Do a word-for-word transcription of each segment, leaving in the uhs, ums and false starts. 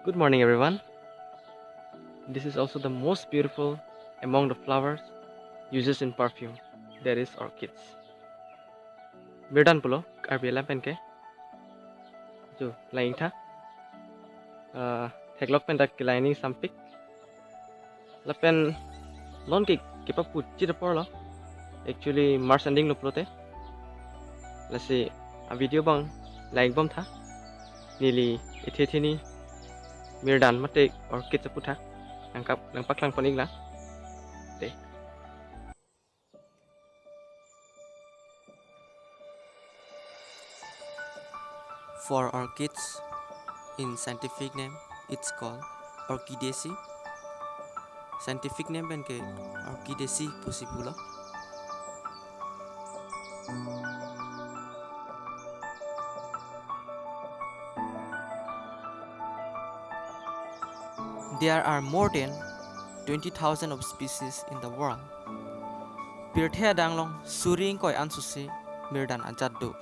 Good morning, everyone. This is also the most beautiful among the flowers uses in perfume, that is orchids. Mirdan pulo, Karbi alam pen ke. Jo, lain tha. Ah, theklok pen ta kelai ning sampik. Lapen non ke kepapu chit apor lo. Actually, March ending lo pulote. Lasi a video abang la-ik bom tha. Neli ithe thini mirdan mate orchid apu tha. Nangkap, nangpaklang pon-ik lang. Te. For orchids, in scientific name, it's called Orchidaceae. Scientific name pen ke Orchidaceae pusi pulo. There are more than twenty thousand of species in the world. Pirthe adang along suri ingkoi an susi mirdan ajat do.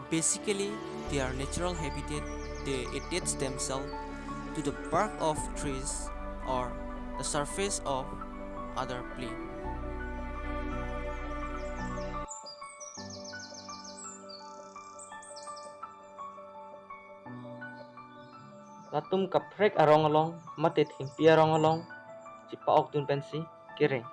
Basically, their natural habitat, they attach themselves to the bark of trees or the surface of other plant. Latum kaprek arong along, mate thengpi arong along, chipa-ok dun pensi kereng.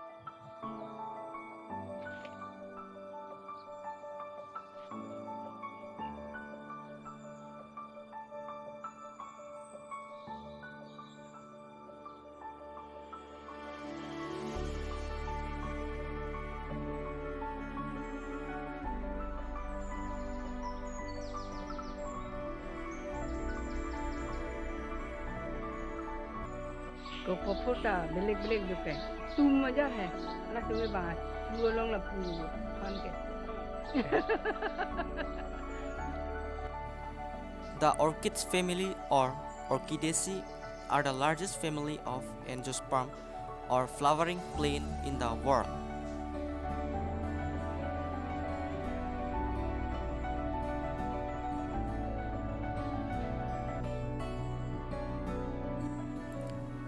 Kopo pho ta belek belek doke. Tum maja hai. Latum ke bahas. Pu along lapu. Fun ke. The orchids family or Orchidaceae are the largest family of angiosperm or flowering plant in the world.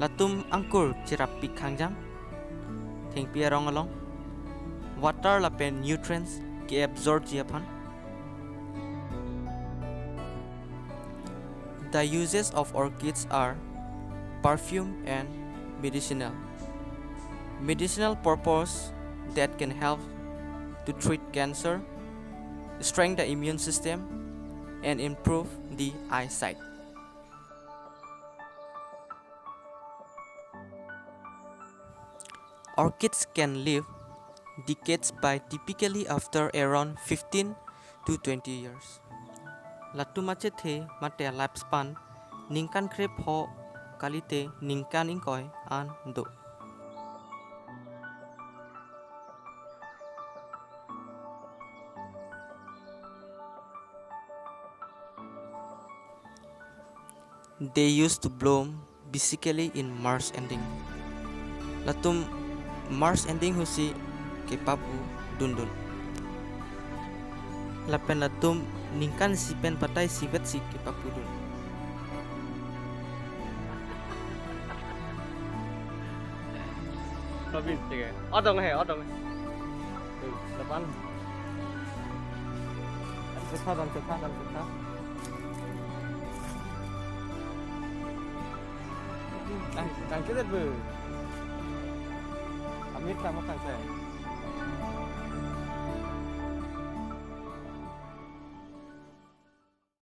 Latum angkur cherap pik khangjam, thengpi arong along, water lapen nutrients ke-absorb ji aphan. The uses of orchids are perfume and medicinal. Medicinal purpose that can help to treat cancer, strengthen the immune system, and improve the eyesight. Orchids can live decades by typically after around fifteen to twenty years. Latum achethe mate lifespan ningkan krepho kalite ningkan ingkoi an do. They used to bloom basically in March ending. Latum March ending husi kepapu dundun. Lapen latum ningkan isi pen patai isivet si kepapu dun. Robin, sige. Odong he, odong he. Tuh, depan. Dan chetha, dan chetha, dan chetha. Dan, dan kita bu. Amit sama kan saya.